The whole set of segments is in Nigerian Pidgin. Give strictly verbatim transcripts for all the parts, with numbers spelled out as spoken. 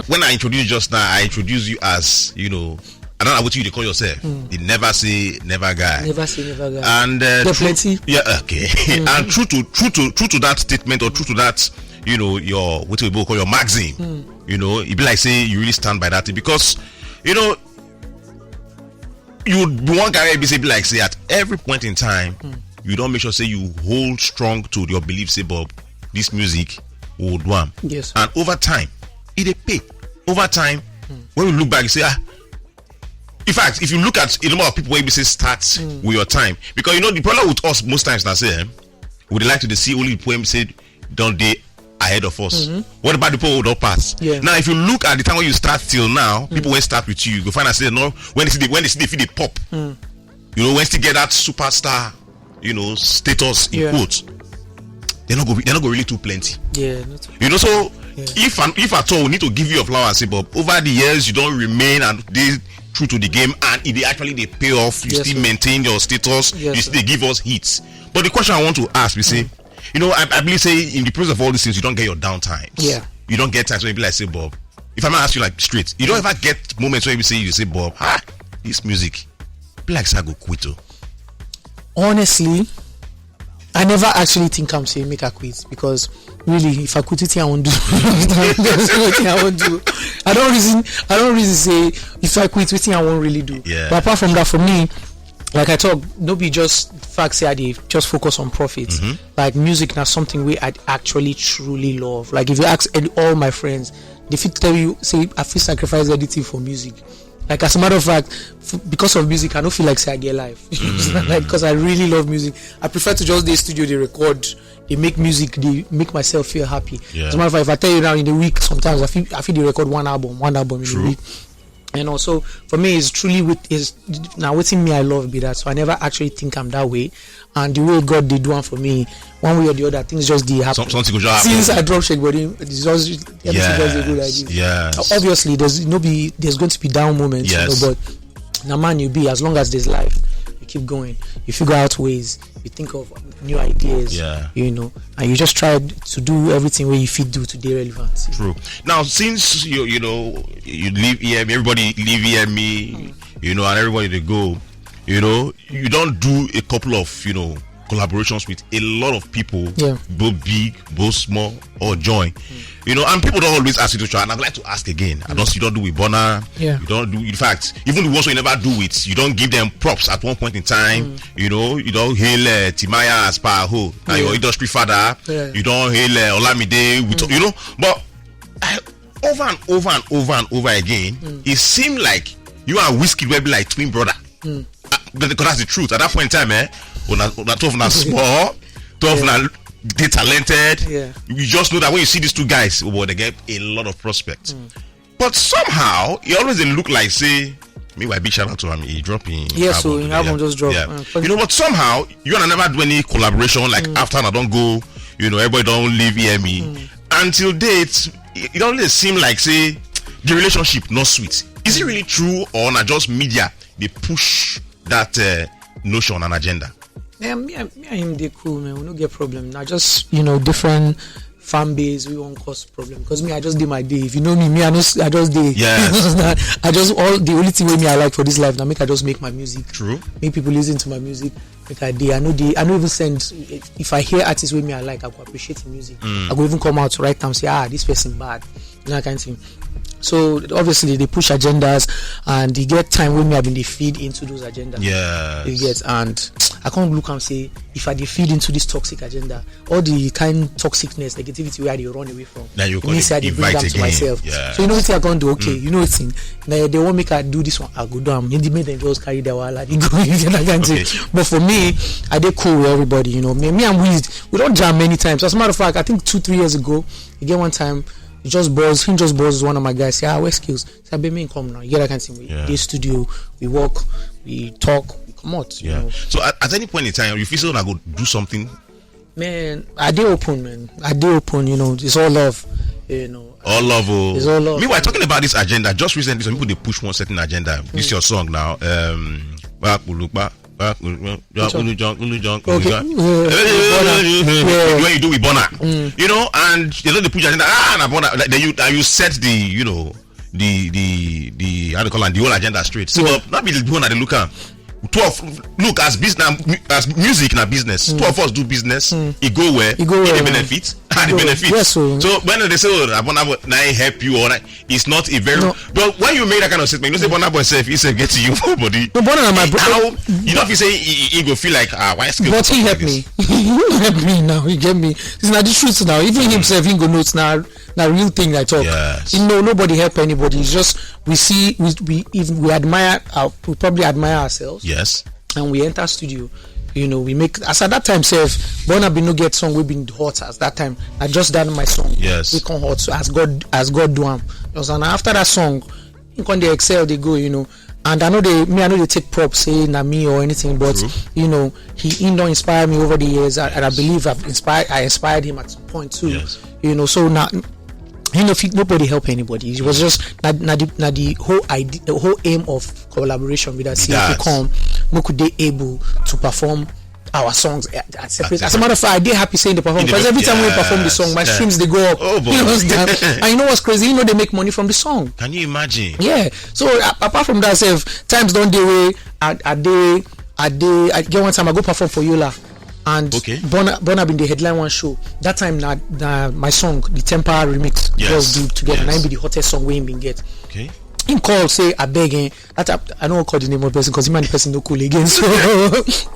When I introduce you just now, I introduce you as, you know, I don't know what you dey call yourself. The never say never guy. Never say never guy. And uh, There true- plenty. Yeah, okay. And true to true to true to that statement, or true to that, you know, your, what we call your maxim. You know, it be like say you really stand by that thing, because, you know, you be one guy be say, be like say, at every point in time, you don't make sure say you hold strong to your belief, say, Bob, this music will do am. Yes. And over time, it dey pay. Over time, when you look back, you say, ah, in fact, if you look at the number of people wey be say start with your time, because, you know, the problem with us most times na say, eh, we dey like to dey see only people wey be say don dey ahead of us. What about the people who don pass? Yeah. Now, if you look at the time when you start till now, people wey start with you, you go find out say, no, when they see the, when they see the fit dey pop, you know, when still get that superstar, you know, status in Yeah. quotes, they no go be, they no go really too plenty. Yeah, not You know, so if and if at all we need to give you your flowers, say, Bob, over the years you don't remain and they true to the game, and it dey actually dey pay off. You Yes, still sir. maintain your status. Yes, You sir. still dey give us hits. But the question I want to ask, we say, you know, I, I believe say in the process of all these things, you don't get your downtime. Yeah. You don't get times when you be like, say, Bob, if I might ask you, like, straight, you don't ever get moments where you say, you say, Bob, ah, this music, be like say I go quit. Oh. Honestly, I never actually think I'm saying make I quit, because really, if I quit, wetin I won't do. Wetin I won't do. I don't reason. I don't reason say if I quit, wetin I won't really do. Yeah. But apart from that, for me, like I talk, no be just fact say I dey just focus on profit. Like, music na something wey I actually truly love. Like, if you ask any, all my friends, they fit tell you say I fit sacrifice anything for music. Like, as a matter of fact, f- because of music, I don't feel like say I get life. Like, because I really love music, I prefer to just dey studio, dey record, dey make music, dey make myself feel happy. Yeah. As a matter of fact, if I tell you now, in the week, sometimes I feel I feel dey record one album, one album in a week. And also, for me, it's truly with is now wetin me I love be that. So I never actually think I'm that way. And the way God dey do am for me, one way or the other, things just dey happen. Some- something go just happen. Since I drop Shake Body, it's just everything just dey go like Yes, this. yes. Obviously, there's no be there's going to be down moments, Yes. you know, but na man you be, as long as there's life, you keep going. You figure out ways. You think of new ideas. Yeah. You know, and you just try to do everything where you fit do to be relevant. True. Now, since you you know you live here, everybody live here, me, you know, and everybody they go, you know, you don't do a couple of, you know, collaborations with a lot of people, Yeah. both big, both small, or join. You know, and people don't always ask you to try, and I'd like to ask again. I don't see you don't do with Bonner. Yeah. You don't do. In fact, even the ones who you never do with, you don't give them props at one point in time. You know, you don't hail uh, Timaya as per who, now your Yeah. industry father. Yeah. You don't hail uh, Olamide. With, You know, but I, over and over and over and over again, it seemed like you and Wizkid were be like twin brother. Uh, because that's the truth. At that point in time, eh, when I, when I twelve na small, twelve na dey talented. Yeah. You just know that when you see these two guys, well, they get a lot of prospects. But somehow, it always dey look like say. Meanwhile, big shout out to him. He drop in. Yes, so today, him album just drop. Yeah. Uh, You know, but somehow you and I never do any collaboration like after I don't go. You know, everybody don't leave E M E until date. It, it always seem like say the relationship not sweet. Is it really true, or not just media they push that uh, notion and agenda? Yeah, me, and- me and him dey cool, man. We no get problem. I just, you know, different fan base. We won't cause problem because me, I just do my day. If you know me, me, I know, I just do. Yes. I just all the only thing with me I like for this life now make I just make my music. True. Make people listen to my music. Make I dey. I know they. I know even send. If I hear artists with me I like, I go appreciate the music. I go even come out right now and say, ah, this person bad. You know, that kind of thing. So obviously they push agendas, and they get time when me I been they feed into those agendas. Yeah. You get, and I can't look and say if I dey feed into this toxic agenda, all the kind toxicness, negativity where I dey run away from. Now you It means can I dey bring invite them to again. Myself. Yeah. So you know what I can do? Okay, you know what thing. Now they won't make I do this one. I go down. Maybe make them just carry their wallet. They go you get that kind of Okay. thing. But for me, I dey cool with everybody. You know, me, me and Wiz, we don't jam many times. As a matter of fact, I think two, three years ago, you get one time, he just buzz, he just buzz one of my guys. Say, ah, where skills? Say, baby, come now. You get that kind of thing. We Yeah. dey studio, we work, we talk, we come out. You Yeah. know. So at, at any point in time, you feel so I go do something. Man, I dey open, man. I dey open. You know, it's all love. You know. All love. Oh. It's all love. Meanwhile, talking about this agenda, just recently, some people they push one certain agenda. This your song now. Um, Wa Kulupa. John Kulu, John Kulu, John Kulu, Okay. John. Yeah, yeah. When you do with Burna, you know, and they don't dey push agenda. Ah, na Burna. Like, then you, and you set the, you know, the the the how they call it, the whole agenda straight. So Yeah. not be the one that they look at. Two of, look, as business, as music na business. Two of us do business. It go where It go where, it man. benefit. Ah, the Go- benefit. yes, so- So when they say, "Oh, Burna Boy, na him help you," or like, it's not a very. No. But when you make that kind of statement, you know, say Burna Boy self, he said, "Get you, nobody." No, Burna na my bro- How you don't feel say he, he, he go feel like, ah, why skill? But he helped me. He helped me now. He gave me. It's not the truth now. Even himself, he go notes now. Na real thing I talk. Yes. You know, nobody help anybody. It's just we see, we we even we admire, our, we probably admire ourselves, Yes. and we enter studio. You know, we make, as at that time self, Burna bin no get song we been hot as that time. I just done my song. Yes. We come hot, so as God as God do am. You understand? After that song, you come dey excel, they go. You know, and I know they me I know they take props, say na me or anything, but True. you know he he don't inspire me over the years, and, and I believe I've inspired I inspired him at some point too. Yes. You know, so now he no fit nobody help anybody. It was just not not the, not the whole idea, the whole aim of collaboration with us. If you That. Come, we could they able to perform our songs at, at separate. At As a matter of fact, I did happy saying the perform In the because every time we yes, perform the song, my yes. streams they go up. Oh, boy. You understand? And you know what's crazy? You know they make money from the song. Can you imagine? Yeah. So a- apart from that, self, times don't they way I I they I they I get one time I go perform for Yola. And Okay. Burna Burna been the headline one show. That time na na my song, the Temper remix, Yes, girls do together. yes. Na him be the hottest song we been get. Okay. He call say I beg him. That I, I don't call the name of the person because him and the person no cool again. So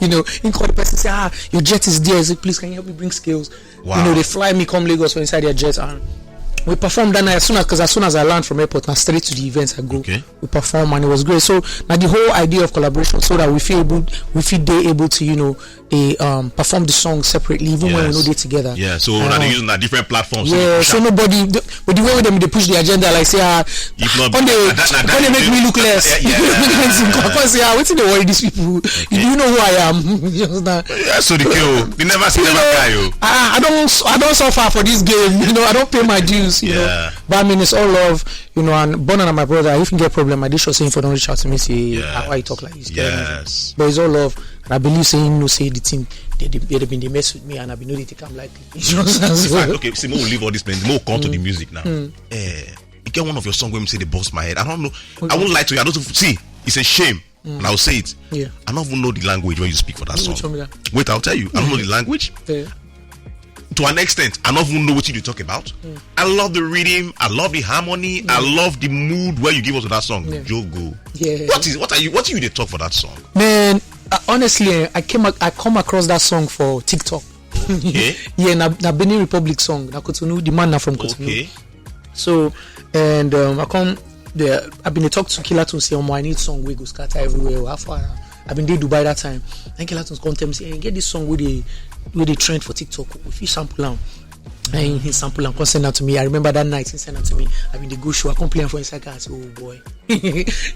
you know, he call the person say, "Ah, your jet is there." He say, "Please, can you help me bring scales?" Wow. You know, they fly me come Lagos for inside their jet, and we perform that night. As soon as because as soon as I land from airport, now straight to the events I go. Okay. We perform and it was great. So now the whole idea of collaboration, so that we feel able, we feel they able to you know they um perform the song separately, even when we Yes. know they together. Yeah. So Uh, now they use on different platforms. to yeah, push so out. Nobody, but the way with them they push the agenda, like say, ah, If not, when they that- that- that- when they make me look less, Yeah, yeah. because yeah, what do they worry these people? You know who I am. You understand? Yeah, so the kill. They never say never cry, oh. I, I don't I don't suffer for this game. You know, I don't pay my dues. You Yeah. Know, but I mean, it's all love. You know, and Burna na my brother. If you get problem, I just sure say if you don't reach out to me, say Yeah. how I talk like this. Tell me. Yes. But it's all love, and I believe saying no say the thing they they, they been they mess with me, and I been know they take am lightly. You understand? In So- fact, okay, see, we'll leave all this, man. We'll come to the music now. Eh, you get one of your song when you say they bust my head. I don't know. I won't lie to you. I don't see. It's a shame, and I'll say it. Yeah. I don't even know the language when you speak for that Which song. one be that? Wait, I'll tell you. I don't know the language. Yeah. To an extent, I don't even know what you talk about. I love the rhythm. I love the harmony. I love the mood where you give us to that song. Yeah. Jogo. Yeah. What is what are you what are you they talk for that song? Man, uh, honestly, eh, I came ac- I come across that song for TikTok. Okay. Yeah, na, na Benin Republic song. Na Cotonou, the man na from Cotonou. Okay. So, and um, I come there. I've been talk to Killer to say, "Oh, I need song we go scatter everywhere." How far? I've been there Dubai that time. And Killer to come tell me say, "Hey, get this song with the with the trend for TikTok. If you sample am." And he sample and come send that to me. I remember that night he sent that to me. I mean, the good show. I come play am for inside car. I say, "Oh boy."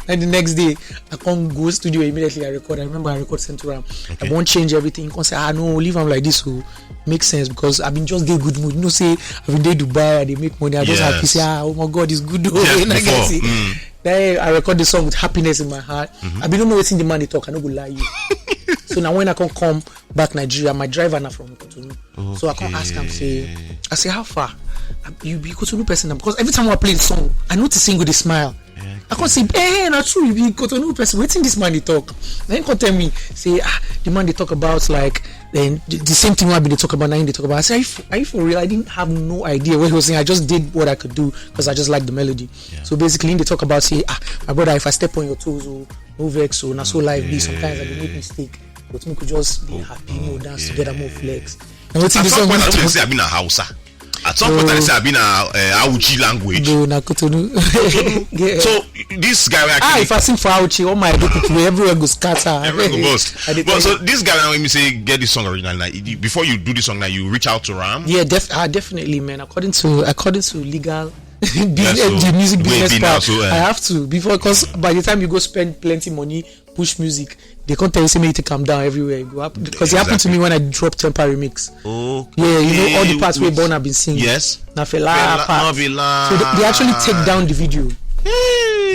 And the next day, I come go studio immediately. I record. I remember I record Central. Okay. I won't change everything. Come say, "Ah no, leave am like this. So make sense because I've been just get good mood. You know, say I've been there Dubai. I dey make money. I just Yes. happy. Say, ah, oh my God, it's good. Though." Yes, And I before. get it. Mm. Then I record the song with happiness in my heart. I be don't know wetin the man dey talk. I no go lie you. So now when I come come back Nigeria, my driver na from Cotonou. So I come ask am say, I say, "How far? You be Cotonou person na?" Because every time I play the song, I notice him go dey smile. I come say, "Eh, na true, you be Cotonou person. Wetin this man dey talk?" Na him come tell me say, "Ah, the man dey talk about like then the, the same thing I been dey talk about. Na him dey talk about." I say, "Are you for, are you for real?" I didn't have no idea what he was saying. I just did what I could do because I just like the melody. So basically, he dey talk about say, "Ah, my brother, if I step on your toes, oh, no vex, oh, na so life be. Sometimes I dey make mistake, but we could just be happy, more dance together, more flex." And wetin At the some song point, be I don't talk- say I've been a Hausa. At some point, I say I've been a uh, Auchi language. Bro, na Cotonou. Yeah. So this guy, where Ah, actually, if I sing for Auchi, all my Edo people, everywhere go scatter. Everywhere go bust. I dey But tell so you. This guy, now, when you say get this song originally, now, you- before you do the song, now you reach out to Ram. Yeah, def- ah, definitely, man. According to according to legal, business, so the music wey business be part, now, so, uh, I have to before because by the time you go spend plenty money, push music, they can't tell you say make you take am down everywhere you go happen because it happened to Exactly. Me when I drop Temper remix. Oh, Yeah, you know all the parts where Burna been singing. Yes. Na Fela Fela, part. no be lie. So they, they actually take down the video.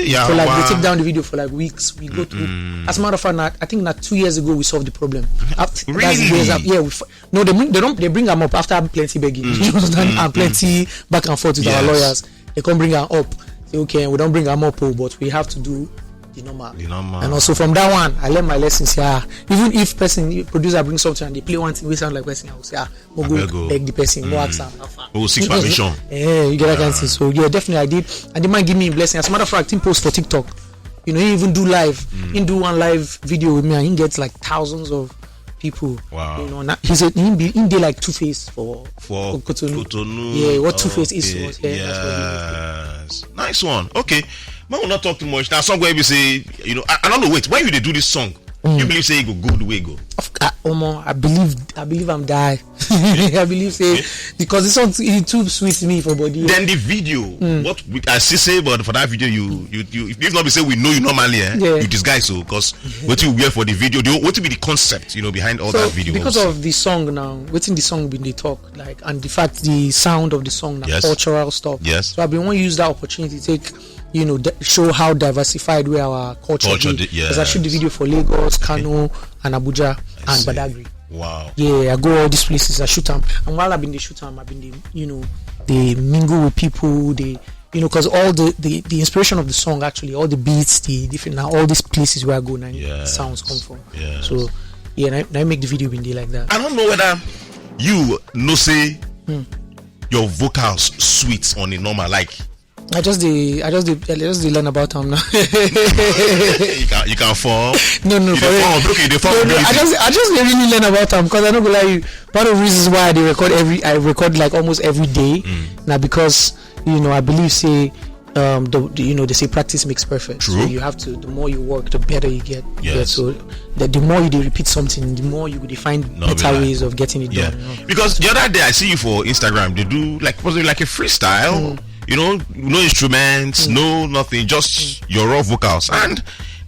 Yeah, for like they wow. take down the video for like weeks. We go through. As a matter of fact, na, I think na two years ago we solved the problem. After, that's Really? years up. Yeah, we, f- no, they bring- they don't they bring them up after plenty begging. You understand? And plenty back and forth with our Yes. lawyers. They come bring them up. Say okay, we don't bring them up, oh, but we have to do the normal. The normal. And also from that one, I learned my lessons. Yeah, even if person producer brings something and they play one thing, we sound like person. I will say, ah, we go Abeg o. Beg the person, go ask am how far. We go seek permission. Yeah, you get that kind of thing. So yeah, definitely I did. And the man give me a blessing. As a matter of fact, he post for TikTok. You know, he even do live. He do one live video with me, and he gets like thousands of people. Wow. You know, na- he said he be he dey like Two Face for For Cotonou. Cotonou. Yeah, what Two Face is Okay, was yeah, that's what he was doing. Yes. Nice one. Okay. Man, we not talk too much. Now, song where we say, you know, I, I don't know. Wait, when you dey do this song, you believe say you go good way go. Of, uh, Omo, I believe I believe I'm die. I believe say because the song it too sweet me for body. Then the video, what we, I still say, but for that video, you you you if not be say we know you normally, eh? Yeah. You disguise so because what you wear for the video, the, what will be the concept, you know, behind all So that video? because also? Of the song now, wetin the song been dey talk like, and the fact the sound of the song na Yes. Cultural stuff. Yes. So I been wan use that opportunity to take you know di- show how diversified we our culture Culture dey. dey, Because I shoot the yes. video for Lagos, Kano, and Abuja and see. Badagry. Wow. Yeah, I go all these places. I shoot them, and while I been dey shoot them, I been dey you know they mingle with people. They you know because all the, the the inspiration of the song actually all the beats, the different now all these places where I go now Yes. sounds come from. Yes. So yeah, and I, and I make the video been dey like that. I don't know whether you know say your vocals sweet on a normal like I just dey I just dey I just dey learn about am now. you can you can form. No, no, You for dey real. form. Okay, you dey form. No, no, I Ability. just I just dey really learn about am because I no go lie you. One of the reasons why I dey record every I record like almost every day na because you know I believe say um the, the you know they say practice makes perfect. So True. You have to the more you work, the better you get. You get Yes. So the, the more you dey repeat something, the more you go dey find No, be better lie. Ways of getting it Yeah. done. You know? Because the other day I see you for Instagram, they do like possibly like a freestyle. You know, no instruments, no nothing, just your raw vocals. And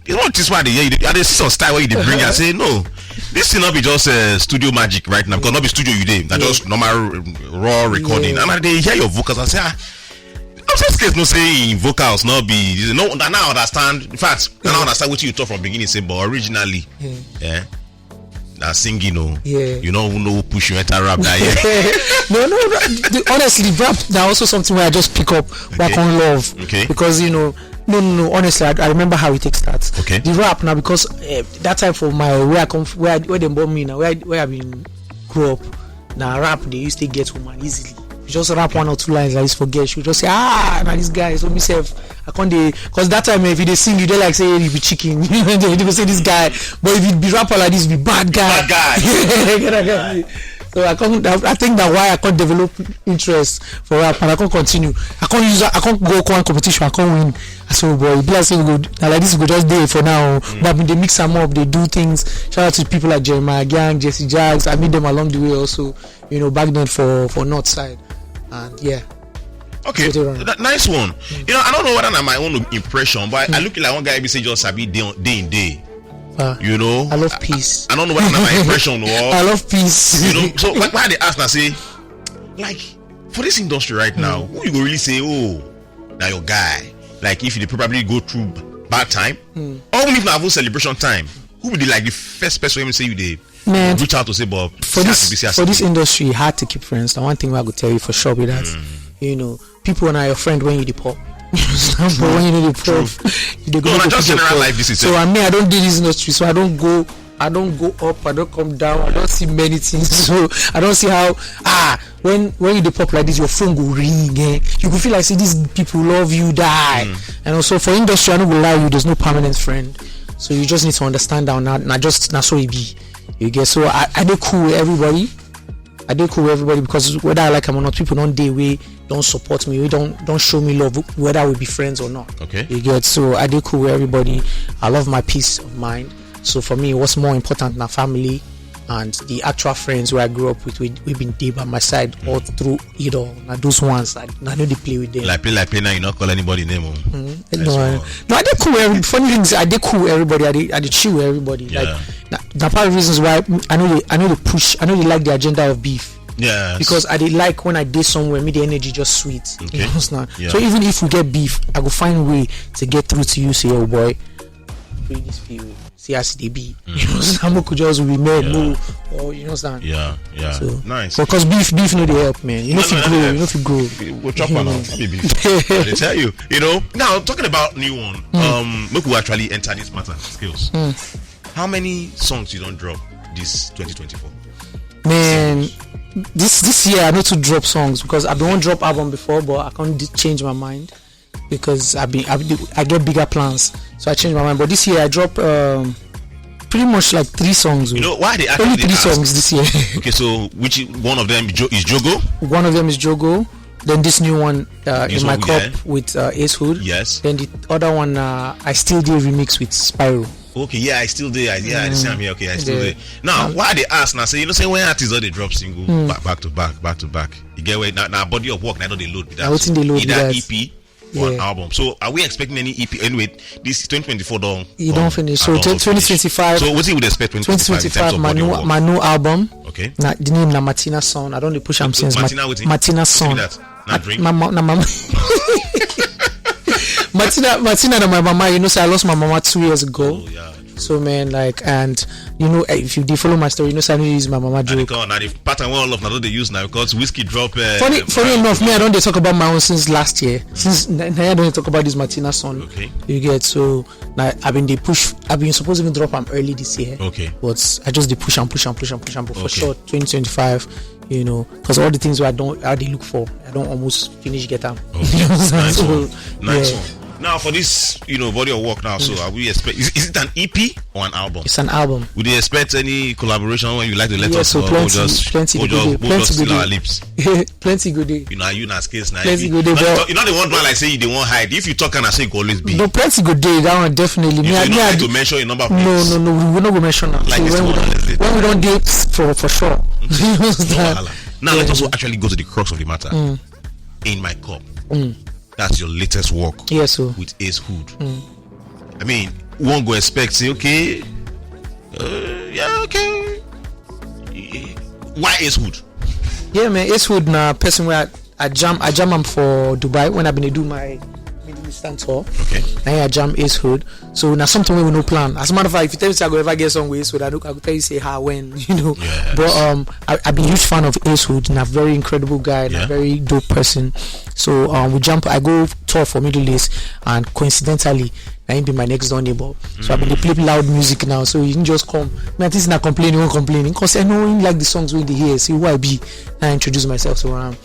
you know this why they hear you. They see some style where you dey bring. I say no, this thing not be just uh, studio magic right now because not be studio you dey. That just normal um, raw recording. Yeah. And I dey hear your vocals. I say ah. I'm just case no say in vocals not be no. I now understand. In fact, I now understand what you talk from beginning. Say, but originally, yeah, na singing o. Yeah. You no even know who push you enter rap that year. No, no, no. The, honestly, rap now also something where I just pick up, where I Okay. can love. Okay. Because you know, no, no, no. Honestly, I, I remember how it takes that. Okay. The rap now because uh, that time for my where I come f- where I, where they born me now where I, where I been grew up. Now rap they used to get woman easily. You just rap one or two lines like this for girls. You just say ah now this guy so myself. I can't dey because that time if you dey sing you dey like say you be chicken. They go say this guy, but if you be rapper like this, you be bad guy. Bad guy. So I can't. I think that why I can't develop interest for rap and I can't continue. I can't use. I can't go one competition. I can't win. I say, oh boy, be like say we go na like this we go just dey for now. But I been dey mix am up, dey do things. Shout out to people like Jeremiah Gang, Jesse Jags. I meet them along the way also. You know, back then for for North Side, and yeah. Okay, Later on. That, nice one. You know, I don't know whether na my own impression, but I look like one guy be say just sabi day on- day in day. Uh, You know, I love peace. I don't know whether na my impression or I love peace. You know, so why, why they ask na say, like, for this industry right now, who you go really say, oh, now your guy? Like, if you dey probably go through b- bad time, or even if na even celebration time, who be the like the first person wey say you dey Man, reach out to say, Bob, for this for this industry, hard to keep friends. The one thing I go tell you for sure be that you know people are your friend when you dey pop. But when you dey pop, you dey go No, look na for just people general pop. Life this is So it. I mean, I don't do this industry, so I don't go. I don't go up. I don't come down. I don't see many things, so I don't see how ah when when you dey pop like this, your phone go ring. Eh? You go feel like say these people love you die. And also for industry, I no go lie you, there's no permanent friend. So you just need to understand that na, na just na so e be. You get so I, I dey cool with everybody. I dey cool with everybody because whether I like am or not, people don't dey way don't support me, we don't don't show me love whether we be friends or not. Okay. You get so I dey cool with everybody. I love my peace of mind. So for me, what's more important na family and the actual friends where I grew up with, we we been dey by my side all through it all. Now those ones, I, I know they play with them. Like play, like play now, you not call anybody name. Oh. No, I, no, I dey cool with every, funny things. I dey cool with everybody. I dey, I dey chill with everybody. Yeah. Like, na, na part of the reasons why I know they, I know they push. I know they like the agenda of beef. Yes. Because I dey like when I dey somewhere, me the energy just sweet. Okay. You understand? Yeah. So even if we get beef, I go find way to get through to you. Say, "Oh boy, free this feel. See as they be." You understand? We could just be men, no, or you understand? Yeah, yeah. So, Nice. Because beef, beef no dey help, man. You know No, if you no, grow, no, you know if you grow. We'll chop one now. Be beef. I dey tell you. You know. Now, talking about new one, um, make we actually enter this matter. Skills. How many songs you don drop this twenty twenty-four? Man, this this year I need to drop songs because I've been one drop album before, but I can't d- change my mind because I be I, be, I get bigger plans, so I change my mind. But this year I drop um, pretty much like three songs. You know why they Only actually three ask? songs this year. Okay, so which one of them is Jo- is Jogo? One of them is Jogo. Then this new one uh, This in my one with cup Air? with uh, Ace Hood. Yes. Then the other one uh, I still do remix with Spyro. Okay, yeah, I still dey. I, yeah, I see am here. Okay, I still Yeah. dey. Now, why they ask now? Say you know, say when artists don dey drop single back, back to back, back to back. You get where now, now body of work now don dey load. Be that. Na wetin dey load be Either that. E P or an Yeah. album. So are we expecting any E P? Anyway, this twenty twenty-four don You come don't finish. and So don finish. twenty twenty-five. So what you would expect twenty twenty-five in terms twenty twenty-five, of my body new, of work? my new album. Okay. Now the name na Martina Son. I don't dey push am since. Mat- Martina wetin? Martina Wetin Son. be that? Na drink? My, my, na my, Martina, Martina, na my mama. You know, so I lost my mama two years ago. Oh yeah. So man, like, and you know, eh, if you dey follow my story, you know, so I need to use my mama And they joke. come now the pattern wey all of now don dey use now because whiskey drop. Uh, Funny, uh, funny enough, me I don't dey talk about my own since last year. Since n- n- I don't talk about this Martina Son. Okay. You get so now I've been dey push. I've been supposed to even drop am early this year. Okay. But I just dey push and push and push and push and push. But for Okay. sure, twenty twenty-five, you know, because all the things I don't, I dey look for, I don't almost finish get am. Okay. Nice So, one. Nice yeah. One. Now for this, you know, body of work now. So are we expect? Is, is it an E P or an album? It's an album. Would they expect any collaboration when you like to let Yeah, us so know? plenty, We'll just, plenty we'll go just, dey, we'll plenty just go seal our dey. Lips. Plenty go dey. You know, you na skills now. Plenty you, go dey, you know, but- you know the one like say you dey wan hide. If you talk and I say you go always be. No, plenty go dey. That one definitely. Me, You, I, you me, don't I like do- to mention your number No, plates. No, no. We, we no go mention am. Like So this when we one, don't, let's say. When we don't date for for sure. You No understand? wahala. Now let us actually go to the crux of the matter. In my cup. That's your latest work. Yes, so. With Ace Hood. I mean, one go expect say okay, uh, yeah, okay. Why Ace Hood? Yeah, man. Ace Hood na person where I, I jam I jam am for Dubai when I been dey do my Middle Eastern tour. Okay. Na I jam Ace Hood. So na something wey we no plan. As a matter of fact, if you tell me say I go ever get song with Ace Hood, I, no, I go tell you say how when you know. Yes. But um, I, I be huge fan of Ace Hood. Na very incredible guy. Na Yeah. Very dope person. So um, we jump. I go tour for Middle East, and coincidentally, na him be my next door neighbor. So I been dey play loud music now. So he just come. Me, I think na complain, he won't complain. Because I know him like the songs wey he dey hear. See who I be. I introduce myself to am.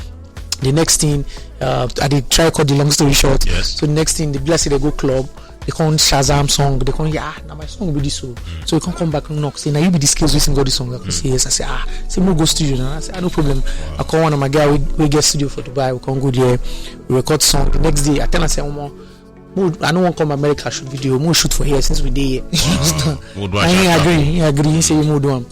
The next thing, uh, I dey try cut the long story short. Yes. So the next thing, the blessed they go club. They come Shazam song. They come, yeah, now my song be this so. So he come come back and knock. Say, now you be the skills waiting got this song. I can say yes. I say, ah, say more go studio now. I say, ah, no problem. I call one of my guy. We, we get studio for Dubai. We can go there. We record song. The next day, I tell him, I say, Omo, mo, I no wan come America shoot video. Mo shoot for here since we dey here. Mo do And he am. agree. He agree. He say we mo do am.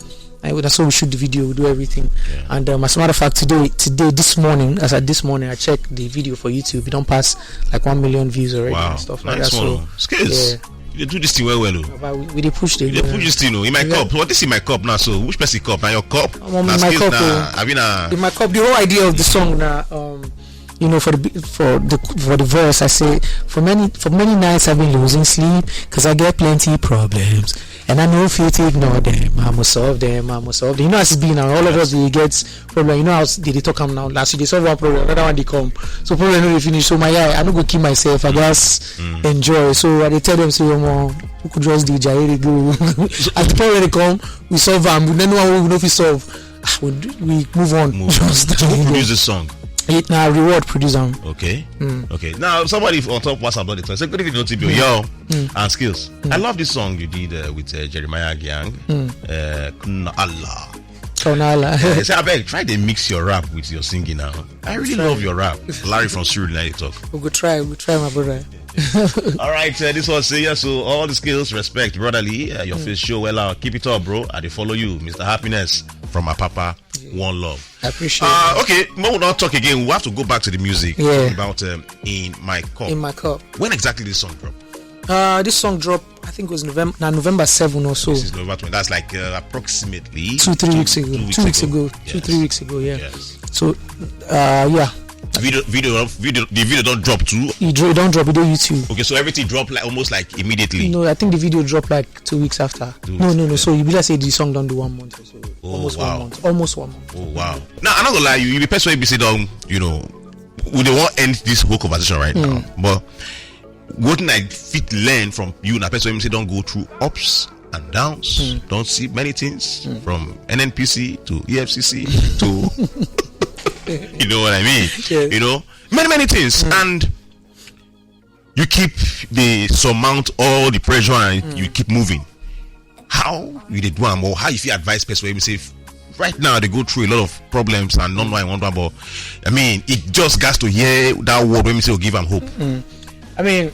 And that's how we shoot the video. We do everything. And um, as a matter of fact, today, today, this morning, as at this morning, I checked the video for YouTube. It don't pass like one million views already Wow. And stuff like Nice that. One. So Oh. Skills. Yeah. You dey do this thing well, well. Oh. But we, we dey push the You dey push this thing, oh. In my Yeah. Cup. What is in my cup now? So which person cup? Now your cup. I'm on Na my skills cup, na. Oh. I mean, uh, In my cup, the whole idea of the song now, um, you know, for the be- for the for the verse, I say for many for many nights I've been losing sleep because I get plenty problems and I know if you ignore them, I must solve them, I must solve them. You know, as it's been now, all of us we get problem. You know how they, they talk am now. Last week they solve one problem, another one they come. So problem no dey finish. So my eye, I no go kill myself. I just enjoy. So I dey tell them say, Omo, we could just dey jare dey go. As the problem they come, we solve am. We no know how we no fit solve. Ah, we, do- we move on. Move. So who produced this song? It na Reward produce am. Okay. Okay. Now somebody on top WhatsApp don dey talk. Say good evening, O T B. Yo, and skills. I love this song you did uh, with uh, Jeremiah Giang. Uh, Kuna Allah. Konala. Uh, say abeg try dey mix your rap with your singing now. I really love your rap. Larry from Sri United talk. We go try, we go try, my brother. All right, uh, this was say yes. So all the skills, respect, brotherly. Uh, your face show well out. Keep it up, bro. I dey follow you, Mister Happiness from Apapa. One love. I appreciate Uh, okay, but we'll not talk again. We have to go back to the music. Yeah. About um, in my cup. In my cup. When exactly this song drop? Uh, this song drop, I think it was November, now November seven or so. This is November twenty. That's like uh, approximately Two, three weeks ago. Two weeks ago. Two, Yes. three weeks ago, yeah. Yes. So, uh, yeah, Video, video, video. The video don't drop too. You dro- don't drop it on YouTube. Okay, so everything dropped like almost like immediately. No, I think the video dropped like two weeks after. Two No, weeks no, no. after. So you be like say the song don't do one month or so. Oh, almost wow. one month. Almost one month. Oh wow! Now another lie, you, you be person wey be say don't, you know, we don't want end this whole conversation right now. Mm. But what I fit learn from you, na person wey say don't go through ups and downs, Mm. don't see many things from N N P C to E F C C to, you know what I mean? Yeah. You know, many many things, Mm. and you keep the surmount all the pressure and Mm. you keep moving. How you dey do am, or how you fit advise person wey be say right now they go through a lot of problems and not know I want, but I mean, it just got to hear that word when we say give am hope. I mean,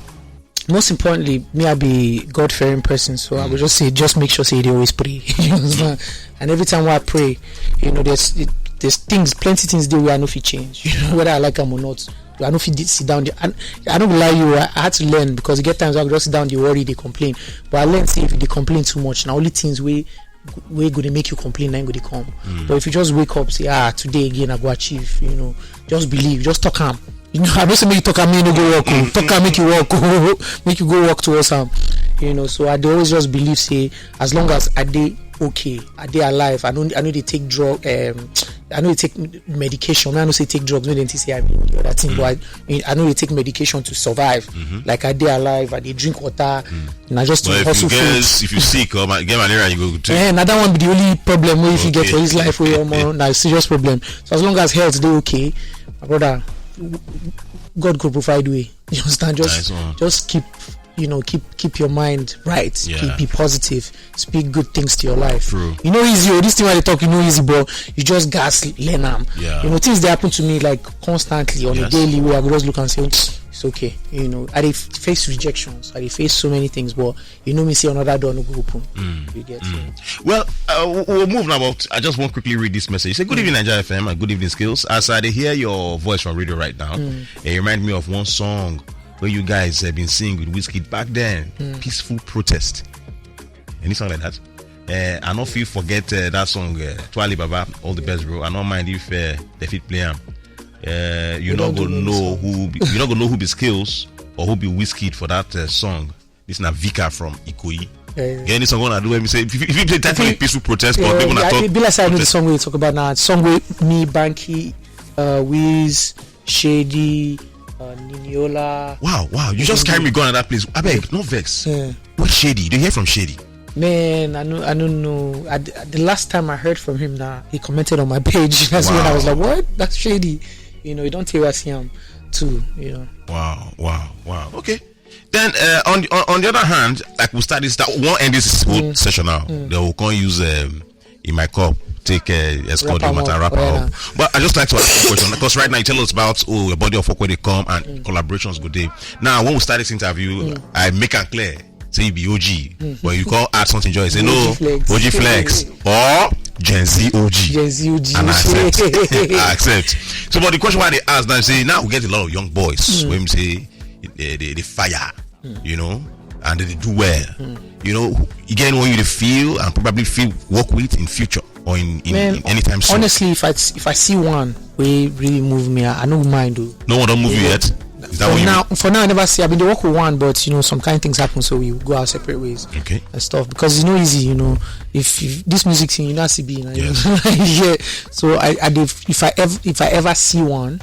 most importantly, me I be God fearing person, so I would just say just make sure say they always pray. You understand? And every time I pray, you know, there's there's things, plenty things they will I know if you change. You know, whether I like them or not. I know if you did sit down there. And I don't lie you, I, I had to learn because you get times I just sit down, they worry, they complain. But I learned say if they complain too much, now only things we we go to make you complain, then go to come. But if you just wake up, say, ah, today again I go achieve, you know, just believe, just talk am. You know, I don't say make you talk am, me no go work, oh. Talk am, make you work, oh. Make you go work towards am. You know, so I dey always just believe say as long as I dey okay, I dey alive, I know I know they take drug, um, I know they take medication. I know say take drugs, no, they say I mean the other thing, but I, I know they take medication to survive. Like I dey alive, I dey drink water, and I just But if hustle you food. get, if you sick or ma- get malaria, you go to Eh, na that one be the only problem wey if you get Okay. for his life wey omo na serious problem. So as long as health dey okay, my brother, God go provide way. You understand? Just Nice one. just keep you know keep keep your mind right. Yeah. Keep, be positive. Speak good things to your life. True. You know easy. Oh, this thing I dey talk, you know easy, but you just gas learn am. Yeah. You know things they happen to me like constantly on a Yes. daily way. I go just look and say, "Oh, it's okay." You know, I dey f- face rejections. I dey face so many things, but you know me say another door no go open. You get so. Well, uh, we'll- we'll move now, but I just want to quickly read this message. Say, "Good evening, Nigeria F M, and good evening, Skills. As I dey hear your voice from radio right now, it remind me of one song where you guys have been singing with Wizkid back then, Peaceful Protest." Any song like that? Uh, I don't feel forget uh, that song, uh, Twali Baba. All the best, bro. I don't mind if uh, they fit play am. Uh, you We not don't do gonna many know songs. who be, you not gonna know who be Skills or who be Wizkid for that uh, song. This na Vika from Ikoyi. Yeah, yeah. Get any song on I do when we say if you if you play title I like Peaceful Protest, but Yeah, people yeah, not I talk. be like say I know the Protest. Song we talk about now. Song with me, Banky, uh, Wiz, Shady, uh, Niniola. Wow, wow! You just carry me going at that place. I beg, no vex. Yeah. What Shady? You hear from Shady? Man, I know, I don't know. I, the last time I heard from him now, he commented on my page. That's when I was Wow. Like, "What? That's Shady." You know, you don't tell us him too. You know. Wow, wow, wow. Okay. Then uh, on, on on the other hand, like we start this, that one end this whole session now. They will come use um, in my cup, take uh, escort Wrap you am matter up, wrap yeah. Up. But I just like to ask a question because right now you tell us about oh your body of work where they come and collaborations go day. Now when we start this interview, I make am clear. Say you be O G, but you can't add something. Joy say no O G flex. O G flex or Gen Z O G. Gen Z O G. And I accept. I accept. So, but the question why they ask now, say now we get a lot of young boys when we say they, they, they fire, you know, and they do well. You know, you get anyone you dey feel and probably feel work with in future or in, in, Man, in anytime soon. Honestly, if I if I see one, we really move me. I, I don't mind though. No one don't move you yet. Is that For what you now, for now, I never see. I've been to work with one, but you know, some kind of things happen, so we go our separate ways mean? Okay. And stuff because it's not easy, you know. If, if this music thing, you know, C B, you know, Yes. yeah. So I, I did, if I ever, if I ever see one,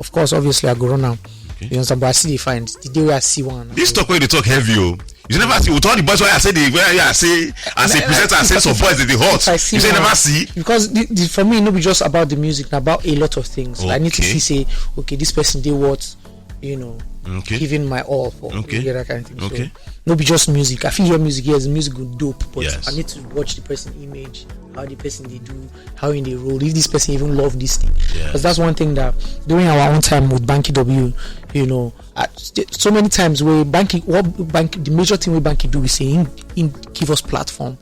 of course, obviously, I go run now. You understand? But I see the fine. The day where I see one, This talk where they talk heavy, oh. You never see with all the boys where I say the where I say as a Like, presenter, I say some boys that they hot. if I see You say one- never see. Because the, the, for me, not be just about the music, na about a lot of things. I need to Okay. see say, okay, this person they what, you know, Okay. giving my all for Okay. Yeah, that kind of thing. Okay. So, not be just music. I feel your music, yes, the music go dope, but Yes. I need to watch the person image, how the person they do, how in they roll, if this person even love this thing. Yes. Because that's one thing that during our own time with Banky W, you know, at, so many times where Banky, what Banky, the major thing we Banky do is say, he, he give us platform.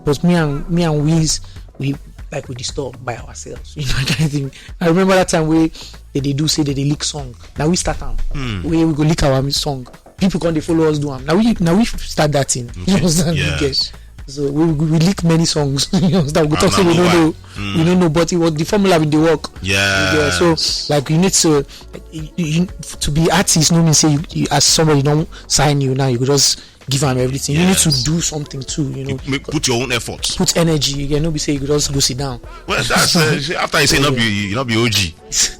But me and me and Wiz, we like we disturb by ourselves. You know that kind of thing. I remember that time we they, they do say that they leak song. Now we start them. We we go leak our song. people come dey follow us do am. Na we na we start that thing. You understand? You get? Yes. So we we we leak many songs. You understand? We go talk na say we mobile. don't know. We don't know, but it was the formula with the work. Yes. Yeah, so like you need to you, you, to be artist no mean say you, you, as somebody don't sign you now you go just give am everything. You need to Yes. do something too. You know, Make, put your own effort. Put energy. You know, be say you go just go sit down. Well, that's uh, after you say not be you not be O G.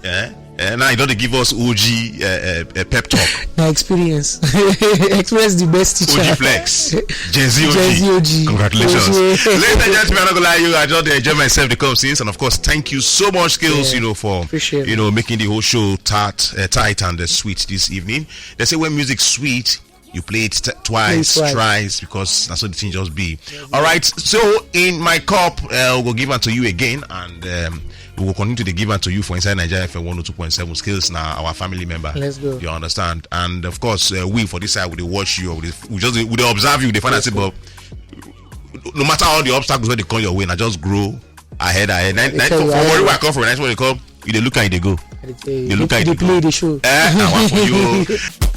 Eh? Eh, now you don't give us O G uh, uh, uh, pep talk. Na experience. Experience the best teacher. O G Flex, Gen Z O G. Gen Z O G. Congratulations. O G. Ladies and gentlemen, I'm not gonna lie, you I just enjoy myself the come since, and of course, thank you so much, Skills, Yeah. you know, for Appreciate you it. Know making the whole show tart, uh, tight and uh, sweet this evening. They say when music sweet, you play it t- twice, Play it twice. twice because that's what the thing just be. All right, so in my cup, uh, we'll give unto you again, and um, we will continue to give unto you for inside Nigeria F M one oh two point seven. Skills now, our family member. Let's go. You understand? And of course, uh, we for this side, we dey watch you, we, dey, we just we dey observe you, we dey find out, but no matter all the obstacles when they come your way, now just grow ahead, ahead. Now, now, tell for, you, for I- where I come from, that's what they come. You dey look and you dey go. I dey tell you, They look they, at they you. Play the show. Eh, now for you.